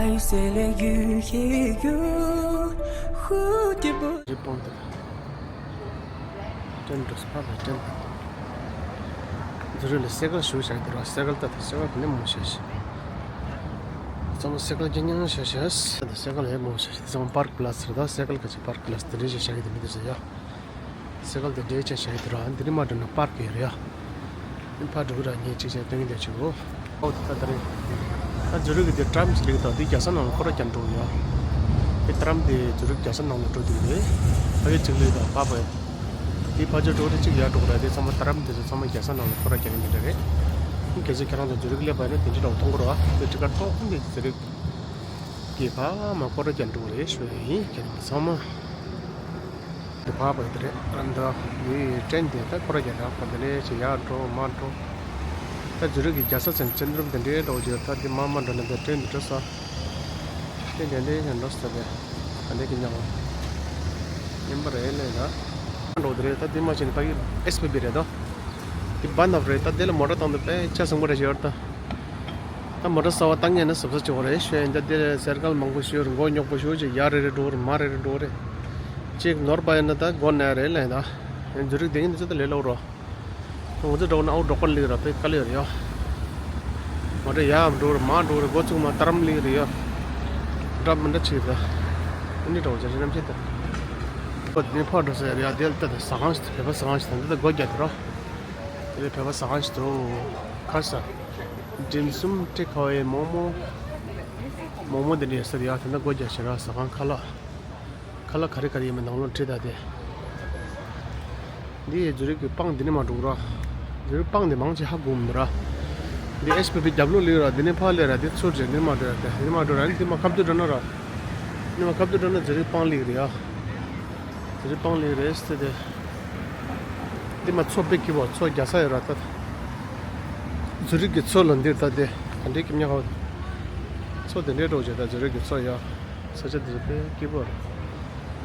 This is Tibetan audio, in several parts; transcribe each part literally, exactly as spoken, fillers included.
爱谁来愈黑愈蝴蝶不 རི་སྤང་དེ། ཏྲེན་འགྲོ་ས་ཕར་ལ་ཏྲེན། འཛུ་རི་ལ་སེ་ཀལ་ཞུ་བྱ་གི་འདུག་ར། སེ་ཀལ་ད་ད་སེ་ཀལ་ག་ནས་མོ་བྱ་ཞིག་ཚང་མ་སེ་ཀལ་གྱི་མྱང་བྱ་བྱ། ད་ད་སེ་ཀལ་ཡེ་མོ་བྱ་ཞིག་ཚང་མ་པར་ཀི་པ་ལ་སི་རེད། ད་སེ་ཀལ་ག་ཅིག་པར་ཀི་པ་ལ་སི་དེ་འདྲ་ཞིག་བྱ་གི་འདུག་མི་འདུག་ཟེར་ཡ། སེ་ཀལ་དེ་འདྲའི་ཆ་བྱ་གི་འདུག་ར། འདི་ནས་མར་འགྲོ་ན་པར་ཀི་ཡོད་རེད་ཡ། འདི་ཕར་འགྲོ་གི་ར། ངས་གཅིག་བྱས་སྟོན་གི་འདུག་ཆུ་བོ། ཨོ་ད་ད་རེད། ད་འཛུ་རི་གི་དེ་ཊམ་ཅིག་ལེགས་དང་དེ་རྒྱལ་ས་ནང་ལ་སྐོར་ར་རྒྱག་འགྲོ་གི་ཡོད། དེ་ཊམ་དེ་འཛུ་རི་རྒྱལ་ས་ནང་ལ་འགྲོ་དུས་དེ་ཕ་གི་ཅིག་ལེགས་དང་པ་པ་ཡོད། དེ་ཕ་ཇོ་འགྲོ་དེ་གཅིག་ཡར་འགྲོ་གི་ར། དེ་ཚང་མ་ཊམ་དེ་ཚོ་ཚང་མ་རྒྱལ་ས་ནང་ལ་སྐོར་ར་རྒྱག་གི་འདི་འདྲ་རེད། གལ་སྲིད་ཁྱེད་རང་ཚོ་འཛུ་རི་གི་སླེབས་པ་ཡིན་ན་དེ་འདྲ་འདྲ་བོ་མཐོང་གི་རེད་བ། དེ་ཊི་ཀེ་ཊི་ཐོག་ཁུངས་དེ་འཛུ་རི་གི་ཕ་མ་སྐོར་ར་རྒྱག་འགྲོ་གི་རེད་ཞུ་ཡ་ཡིན། ཁྱེད་རང་ཚང་མ། དེ་བག་བག་དེ་རེད། ཨ་ད་ནི་ཊེན་དེ་ད་ཁོ་ར་རྒྱ་ནག་པ་དེ་ནས་ཅི་ཡར་འགྲོ་མར་འགྲོ། ད་འཛུ་རི་གི་རྒྱལ་ས་ཅན་ཅན་རུམ་དེ་འདྲའི་འགྲོ་རྒྱུ་ད་དེ་མར་མར་འགྲོ་ན་ད་ཊེན་དེ་འགྲོ་ས། ཊེན་དེ་འདྲའི་ཡང་འགྲོ་ས་དེ་ཨ་འདྲའི་གི་ཉག་པ་ཉན་པ་རེད་ལས་ད། འགྲོ་དེ་རེད། ད་དེ་མ་བྱས་ནས་ད་གི་ཨེས་པི་བི་རེད་ད། དེ་བ་ནབ་རེད། ད་དེ་ལ་མོ་ཊ་བཏང་དུས་དཔེ་ཆ་བཟང་པོ་རེད་ཤག་ད། ད་མོ་ཊ་གསར་པ་བཏང་མཁན་ནི་གཟབ་གཟབ་བྱེད་དགོས་རེད་ཤག་ད་དེ་ལ་སེར་ཀལ་མང་པོ་ཞིག་ཡོད་རེད། མགོ་རྙོག་པོ་ཞིག་ཅིག་ཡར་རེ་རེ་འགྲོ་རེད། མར་རེ་རེ་འགྲོ་རེད། ཅིག་ནོར་པ་ཡིན་ན་ད་མགོ་ན་རེད་ལས་ད། ཡང་འཛུ་རིག་དེ་ཡིན་ན་ཅི་ད་ལས་སླ་པོ་རེད། ང་ཚོ་འགྲོ་ན་ཨའུ་འགྲོ་ཀར་ལིག་ར་དཔེ་དཀའ་ལས་རེད་ཡ། མོ་ཊ་ཡར་འགྲོ་རེད་མར་འགྲོ་རེད། མགོ་བཙུགས་མ་ཏར་མ་ལིག་རེད་ཡ། འདྲ་མི་འདྲ་བྱེད་ད། ཨ་ནི་འདྲ་བོ་བྱ་རེད་རྣམ་ཤེས་ད། ཨོ་དེ་ནས་ཕར་འགྲོ་ས་ཡ་རེད་ཡ། དེ་ལ་ད་ད་ཟ་ཁང་ཞིག་བོད་པ་ཟ་ཁང་ཞིག་ད་འདི་ད་སྒོ་རྒྱག་དེ་ར། དེ་ལས་བོད་པ་ཟ་ཁང་ཞིག་འདུག་ཁ་ས། ཌིམ་སུམ་ཊེག་ཨ་ཝེ་མོག་མོག་མོག་མོག་དེ་འདྲ་ཡོད་ས་རེད་ཡ། དེ་འདྲ་སྒོ་རྒྱག་བྱེད་ར། ཟ་ཁང་ཁ་ལག་ཁ་ལག་ག་རེ་ག་རེ་ཡོད་མེད་ནང་ལོགས་བྲིས་ད་དེ། འདི་ཡི་འཛུ་རིག་གི་སྤང་འདི་ནས་མར་འགྲོ་ར། འཛུ་རིག་སྤང་འདི་མང་ཆེ་ཧ་གོ་མི་འདུག་ར། འདི་ཨེས་པི་བི་རྒྱབ་ལོགས་ལིག་ར། འདི་ནས་ཕར་ལས་ར། འདི་ཚུར་བྱས་འདི་ནས་མར་འགྲོ་ཡ། དེ་འདི་ནས་མར་འགྲོ་ར། འདི་མར་ཁ་ཐུག་འགྲོ་ན་ར། འདི་མར་ཁ་ཐུག་འགྲོ་ན་འཛུ་རིག་སྤང་ལིག་རེད་ཡ། འཛུ་རིག་སྤང་ལིག་རེད་ཟེར་ཏེ། འདི་མར་མཚོ་དཔེ་སྐྱིད་པོ་མཚོ་རྒྱག་ས་ཡོད་ར་ད། འཛུ་རིག་གི་མཚོ་ལ་འདིར་ད་དེ་ག་འདྲའི་སྐྱིད་མྱོང་ཧ། མཚོ་དེ་འདྲའི་འགྲོ་བྱས་ད་འཛུ་རིག་གི་མཚོ་ཡ། ས་ཆ་འདི་ཚོ་དཔེ་སྐྱིད་པོ་རེད།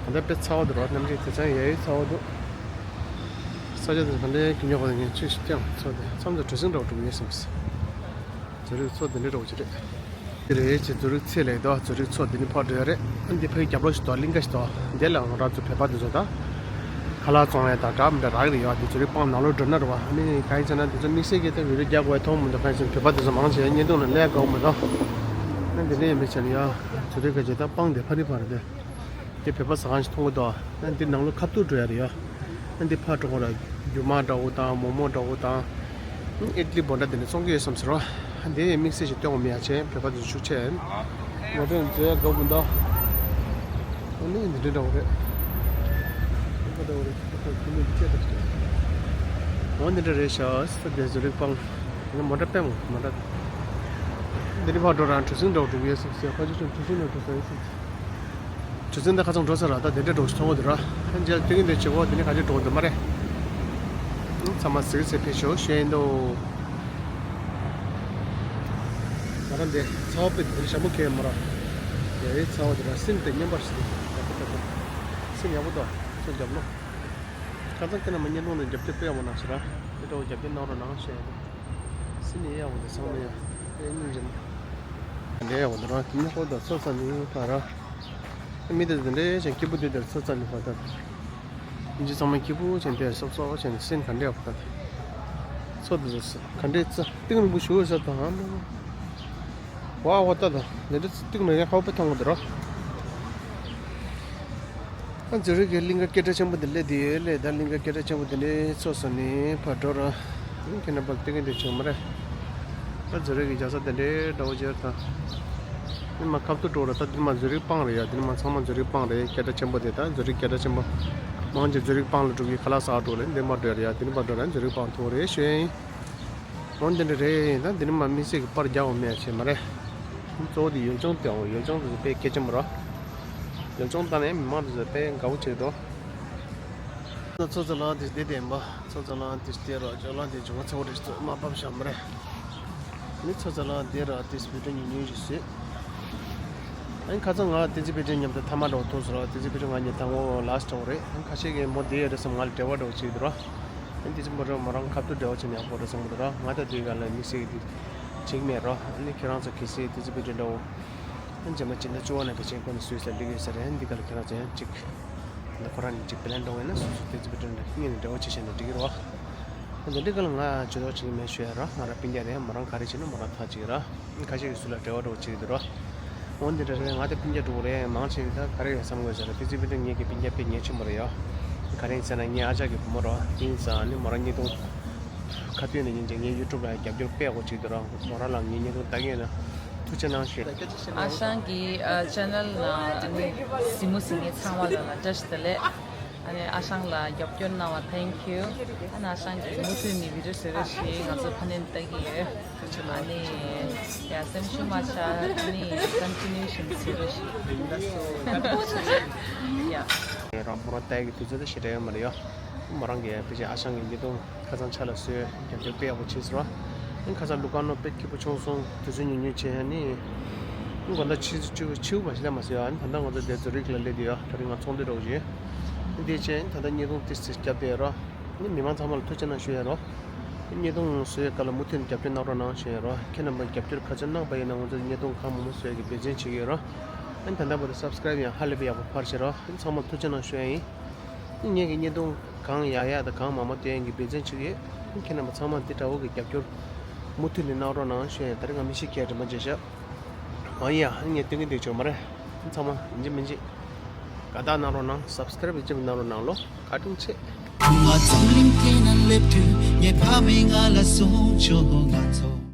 ད་ལྟ་དཔེ་ཚ་བ་འདུག་ར། གནམ་གཤིས་དེ་ཙང་ཡ་ཡི་ཚ་བ་འདུག་ས་ཆ་འདི་ཚོ་ག་འདྲའི་སྐྱིད་མྱོང་ཧ། ངས་ཆུ་ཞིག་བསྐྱངས་མཚོ་དེ་མཚམས་དུ་གྲུ་གཟིངས་འདྲ་བོ་འགྲོ་གི་ཡོད་བསམ་སྲིད། འཛུ་རིག་མཚོ་དེ་འདྲའི་འགྲོ་བྱས་རེད། དེ་རེད་ཅེས་འཛུ་རིག་ཚེ་ལས་དོ། འཛུ་རིག་མཚོ་འདི་ནི་ཕར་འགྲོ་ཡ་རེད། ཨ་འདི་ཕའི་རྒྱབ་ལོགས་ཤིག་དོ་གླིང་ག་ཤིག་དོ། འདི་ལ་ང་རང་ཚོ་བོད་པ་འདི་ཚོ་དང་། ཁ་ལག་བཙོང་ཡ་དང་འདྲ་མི་འདྲ་རག་གི་རེད་ཡ། འདི་འཛུ་རིག་སྤང་ནང་ལོགས་འགྲོ་ན་རེད་བ། ཨ་ནི་གང་ཡིན་ཟེར་ན་འདི་ཚོ་དམིགས་བསལ་གྱི་ད་བི་ཌིའོ་རྒྱག་དགོས་མཐོང་མི་འདུག་གང་ཡིན་ཟེར་ན་བོད་པ་འདི་ཚོ་མང་ཆེ་བརྙན་ཐུང་ནང་སླེབས་དགོས་མི་འདུག་ཨ་འདི་ནས་ཡིན་པའི་ཆ་ནས་ཡ། འཛུ་རིག་ག་ཅེ་ད་སྤང་འདི་ཕ་རི་ཕ་རི་འདི། དེ་བོད་པ་ཟ་ཁང་ཞིག་མཐོང་གི་འདུག་ཨ་འདི་ནང་ལོགས་ཁ་ཐུག་འགྲོ་ཡ་རེད་ཡ། ཨ་འདི་ཕར་འགྲོ་དགོས་ར། རྒྱུ་མ་འདྲ་བོ་དང་མོག་མོག་འདྲ་བོ་དང་། ཨིད་ལི་བོ་འདྲ་དེ་འདྲ་བཙོང་གི་ཡོད་བསམ་ཟེར་རོ། ཨ་འདི་དམིགས་བསལ་ཞིག་སྟོན་དགོས་མེད་ཡ། བྱས་བོད་པ་དེ་ཚོ་ཤུགས་ཆེ་ཡིན། མོ་ཊ་འཛུལ་ཡ་དགའ་པོ་འདུག་ཨ་ནི་འདི་འདྲ་འདྲ་བོ་རེད། འདི་འདྲ་འདྲ་བོ་རེད། ཁོ་ཁོ་ཁོ་མོ་འདི་ཅེ་ད་ཤི། འོ་འདི་འདྲ་རེད་ཤག་ས་དེ་འཛུ་རིག་སྤང་། ང་མོ་ཊ་པད་མོ་མོ་ཊ། འདི་འདྲ་ཕར་འགྲོ་རང་གྲུ་གཟིངས་འདྲ་བོ་འགྲོ་གི་ཡོད་བསམ་ཟེར། ཕ་ཆུ་ཆུང་གྲུ་གཟིངས་འདྲ་བོ་འགྲོ་ས་ཡོད་བསམ་ཟེར། གྲུ་གཟིངས་ད་ཁ་ཚང་འགྲོ་ས་ར། ད་དེ་འདྲའི་འགྲོ་ཞིག་མཐོང་གི་འདུག་ར། ཨ་འཇལ་སྟོན་གྱི་འདུག་བྱེད་སྒོ་དེ་ནི་ག་འདྲའི་འགྲོ་འདུག་མ་རེད། ཚང་མ་གཟིགས་ཚེ་ཕེབས་ཤོག་ཞུ་ཡིན་འདུག་ང་རང་འདི་ཚ་བ་དཔེ་དེ་ཞྭ་མོ་གས་མ་ར། ཡ་ཡི་ཚ་བ་དེ་ར་སིན་དེ་མཉམ་པར་ཞིག་ཡག་པོ་ཡག་པོ། སིན་ཡག་པོ་འདུག་ཚོ་རྒྱབ་ལོ། ཁ་སང་ཁྱེད་རྣམས་བརྙན་ཐུང་ནང་རྒྱབ་སྐྱོར་དཔེ་ཡག་པོ་གནང་ཤག་ར། དེ་འདྲ་བོ་རྒྱབ་སྐྱོར་གནང་རོགས་གནང་ཞུ་ཡིན་འདུག་སིན་ཡག་པོ་འདུག་ཚང་མ་ཡ། དཔེ་སྙིང་རྗེ་མོ། འདི་ཡག་པོ་འདུག་ར། དེ་ནི་ཧོ་ད་ཚོ་ས་ནི་ཕ་ར། མི་དེ་ཚོ་འདྲ་ཞིག་སྐྱིད་པོ་དུས་དེར་ཚོ་རྩ་ནས་བར་ཐག་ཡིན་གཅིག་ཚང་མ་སྐྱིད་པོ་བྱས་དེར་སོབ་སོབ་བྱས་ནས་སེམས་ག་འདྲ་ཡག་པོ་ད། ཚོ་དེ་ཚོ་ག་འདྲའི་རྩ་གཏིང་རིང་པོ་ཞུ་ས་དང་། ཝ་ཝ་ད་ད་འདི་འདྲ་གཏིང་རིང་ཡག་ཧོ་པའི་ཐང་དུ་རོ། ཨ་འཛུ་རིག་གི་གླིང་ག་སྐད་གྲགས་ཆེན་པོ་འདི་སླེབས་དེ་ཡོད་ལས། ད་གླིང་ག་སྐད་གྲགས་ཆེན་པོ་འདི་འདྲའི་ཚོ་ས་ནས་ཕར་འགྲོ་ར། ཁྱེད་རྣམ་པ་ལ་སྟོན་གྱི་འདུག་བྱུང་མ་རེད། ད་འཛུ་རིག་གི་རྒྱལ་ས་དེ་འདྲའི་འདྲ་བོ་ཅིག་ད། འདི་མ་ཁ་ཐུག་འགྲོ་ར། ད་འདི་མ་འཛུ་རིག་སྤང་རེད་ཡ། འདི་མ་ཚང་མ་འཛུ་རིག་སྤང་རེད། སྐད་གྲགས་ཆེན་པོ་དེ་ད་འཛུ་རིག་སྐད་གྲགས་ཆེན་པོ། མང་ཆེ་འཛུ་རིག་སྤང་ལ་འགྲོ་གི། ཁ་ལག་ཟ་འགྲོ་ལ་འདི་མ་འགྲོ་ཡ་རེད་ཡ། འདི་མ་འགྲོ་ན་འཛུ་རིག་སྤང་ཐུག་རེད་ཞུ་ཡིན། འོ་འདི་འདྲ་རེད། ད་འདི་མ་དམིགས་བསལ་གྱི་པར་རྒྱག་འོང་མེད་ཡ་བྱས་མ་རེད། གཙོ་བོ་དེ་ཡུལ་ལྗོངས་དེ་འོང་། ཡུལ་ལྗོངས་དེ་ཚོ་དཔེ་སྐད་ཆེན་པོ་ར། ཡུལ་ལྗོངས་དང་ནས་མི་མང་དེ་ཚོ་དཔེ་དགའ་བོ་བྱེད་འདུག་ཚོ་ཚོ་ལ་དེ་བསྡད་བསྡད་ཡིན་པ། ཚོ་ཚོ་ལ་དེ་བསྡད་རོགས། ཇོ་ལ་དེ་ཇོ་ཚོ་རེ་ཚོ་མ་བབས་ཤག་མ་རེད། ནི་ཚོ་ཚོ་ལ་དེ་ར་དེ་སི་བི་ཏྲ་ཉུང་ཉུང་ཞིག་བཟོས། ཨ་ནི་ཁ་སང་ང་བསྟན་འཛིན་དཔལ་སྒྲོན་མཉམ་དུ་ཐ་མ་འདྲ་བོ་ཐུག་སོང་ར། བསྟན་འཛིན་དཔལ་སྒྲོན་ང་གཉིས་ད་ངོ་ལ་སི་ཊི་འདྲ་བོ་རེད། ཨ་ནི་ཁ་ཤས་ཀྱིས་མོ་དེ་ཡོད་རེད་བསམ་ང་ལ་འབྲེལ་བ་འདྲ་བོ་བྱེད་ཀྱི་འདུག་ར། ཨ་ནི་དེ་ཚོ་མོ་རང་མོ་རང་ཁ་ཐུག་འབྲེལ་བ་བྱས་ན་ཡག་པོ་རེད་བསམ་གྱི་འདུག་ར། ང་ད་དེའི་སྒང་ལ་དམིགས་བསལ་གྱི་དེ་བྱེད་ཀྱི་མེད་ར། ཨ་ནི་ཁྱེད་རང་ཚོ་གལ་སྲིད་བསྟན་འཛིན་དཔལ་སྒྲོན་འདྲ་བོ། རྗེས་མ་སྤྱི་ཟླ་བཅུ་པ་ནས་ཕལ་ཆེར་ཁོ་ནི་སུད་སི་ལ་སླེབས་ཡོད་ས་རེད། འདི་ག་ལ་ཁྱེད་རང་ཚོ་ཡང་གཅིག་ཁོ་རང་ནས་གཅིག་པི་ལན་འགྲོ་བས་ན་སོ་སོ་དེ་ཚོ་པི་ཏྲ་ནས་སྔོན་ནས་འབྲེལ་བ་བྱེད་བཞག་ན་འགྲིག་གི་རེད་བ། འདི་འདྲ་ག་ལ་ང་ཇུས་གཏོགས་བྱེད་ཀྱི་མེད་ཞུ་ཡ་རོ། ང་རང་སྤུན་ཀྱག་རེད། མོ་རང་ག་རེ་བྱེད་ན་མོ་རང་ཐག་གཅིག་ར། ཁ་ཤས་ཀྱིས་སུ་ལ་འབྲེལ་བ་འགྲོ་བྱེད་ཀྱི་འདུག་ར། འོ་འདི་འདྲ་རེད། ང་དེ་སྤུན་ཀྱག་དྲུག་རེད། མང་ཆེ་གིས་ད་ག་རེ་ཡོད་བསམ་དགོས་ཟེར་ར། དེ་ཚོའི་སྤུན་ཀྱག་ངེད་ཀྱི་སྤུན་ཀྱག་དཔེ་ཉེ་ཆེན་པོ་རེད་ཡོ། ག་རེ་ཡིན་ཟེར་ན་ངའི་ཨ་ཅག་གི་བུ་མོ་རོ། དེ་ཡིན་ཙང་ནི་མོ་རང་བརྙན་ཐུང་ཁ་ཐུག་ནས་ཡིན་ཅིང་ངའི་ཡུ་ཊུབ་ལ་རྒྱབ་སྐྱོར་དཔེ་ཡག་པོ་བྱེད་ཀྱི་འདུག་ར། མོ་རང་ལ་ངའི་བརྙན་ཐུང་ལྟ་གི་ཡོད་ན་ཐུགས་རྗེ་གནང་ཞུ། ཨ་ཞང་གི་ཨ་ཅེ་ནལ་ནང་ཨ་ནི་གཟིགས་མོ་གཟིགས་མཁན་ཚང་མ་ལ་ལ་བཀྲ་ཤིས་བདེ་ལེགས། ཨ་ནི་ཨ་ཞང་ལ་རྒྱབ་སྐྱོར་གནང་བ་thank you། ཨ་ནི་ཨ་ཞང་གིས་མུ་མཐུད་ནས་བི་ཌིའོ་བཟོ་རོགས་ཞེས་ང་ཚོ་ཕ་ནས་ལྟ་གི་ཡོད། ཨ་ནི་ཡ་སེམས་ཤུགས་མ་ཆག་ཨ་ནི་continuation་བཟོ་རོགས་ཞེས། ཡ། རང་མོ་རང་ལྟ་གི་དུས་ཚོད་དེ་ཞེ་དྲག་ཡོད་མ་རེད་ཡ། མོ་རང་གིས་ཕལ་ཆེར་ཨ་ཞང་གི་བརྙན་ཐུང་ཁ་སང་ཆ་ལ་བཟོས། རྒྱབ་སྐྱོར་དཔེ་ཡག་པོ་བྱས་ཟེར་བ། ཨ་ནི་ཁ་སང་ལུ་ཀ་ནོ་དཔེ་སྐྱིད་པོ་བྱུང་སོང་། དུས་ཚོད་ཉུང་ཉུང་བྱས། ཨ་ནི་དགོང་དག་ཕྱི་ཕྱི་ཕྱི་པོ་མ་ཞིག་ལ་མ་ཟེར་ཡ། ཨ་ནི་ད་ལྟ་ང་ཚོ་འདིར་ཛུ་རིག་ལ་སླེབས་བསྡད་ཡོད། དེ་རིང་ང་ཚོགས་འདུ་འགྲོ་གི་ཡོད། ཨ་ནི་དེ་བྱས་ཨ་ནི་ད་ལྟ་བརྙན་ཐུང་ཏིག་ཙམ་བརྒྱབ་བསྡད་ཡོད་རོ། ཨ་ནི་མི་མང་ཚང་མ་ལ་ཐུགས་རྗེ་གནང་ཞུ་ཡ་རོ། ཨ་ནི་བརྙན་ཐུང་བཟོ་ཡའི་སྐབས་ལ་མུ་མཐུད་ནས་རྒྱབ་སྐྱོར་གནང་རོགས་གནང་ཞུ་ཡ་རོ། ཁྱེད་རྣམ་པ་རྒྱབ་སྐྱོར་ག་ཚོད་གནང་པ་ཡིན་ན་ང་ཚོ་བརྙན་ཐུང་གང་མང་མང་བཟོ་ཡ་གི་འབད་བརྩོན་བྱེད་ཀྱི་ཡོད་རོ། ཨ་ནི་ད་ལྟ་བར་དུ་སབ་སི་ཀ་རེབ་ཡང་ཧ་ལས་པའི་ཡག་པོ་འཕར་བྱས་རོ། ཨ་ནི་ཚང་མ་ལ་ཐུགས་རྗེ་གནང་ཞུ་ཡ་ཡིན། ངེད་ཀྱི་བརྙན་ཐུང་གང་ཡག་ཡག་དང་གང་མང་མང་སྟོན་གྱི་འབད་བརྩོན་བྱེད་ཀྱི་ཡོད། ཁྱེད་རྣམ་པ་ཚང་མ་འདི་འདྲ་བོ་གི་རྒྱབ་སྐྱོར་མུ་མཐུད་ནས་གནང་རོགས་གནང་ཞུ་ཡ། ད་རེས་ང་མི་ཤི་ཁྱེད་དྲི་མ་བརྗེད་ཤག་འོ་ཡ། ངས་སྟོན་གྱི་འདུག་ཆོག་མ་རེད། ཚང་མ་ཡིན་གཅིག་མིན་གཅིག་དགའ་རྟགས་གནང་རོགས་གནང་། སབ་སི་ཀ་རེབ་ཡིན་གཅིག་མིན་གནང་རོགས་གནང་ལོ། བཀའ་དྲིན་ཆེ། ང་འཛམ་གླིང་སྟེང་ན་སླེབས་དུས་ངའི་ཕ་མས་ང་ལ་གསུངས་བྱུང་། ང་ཚོ།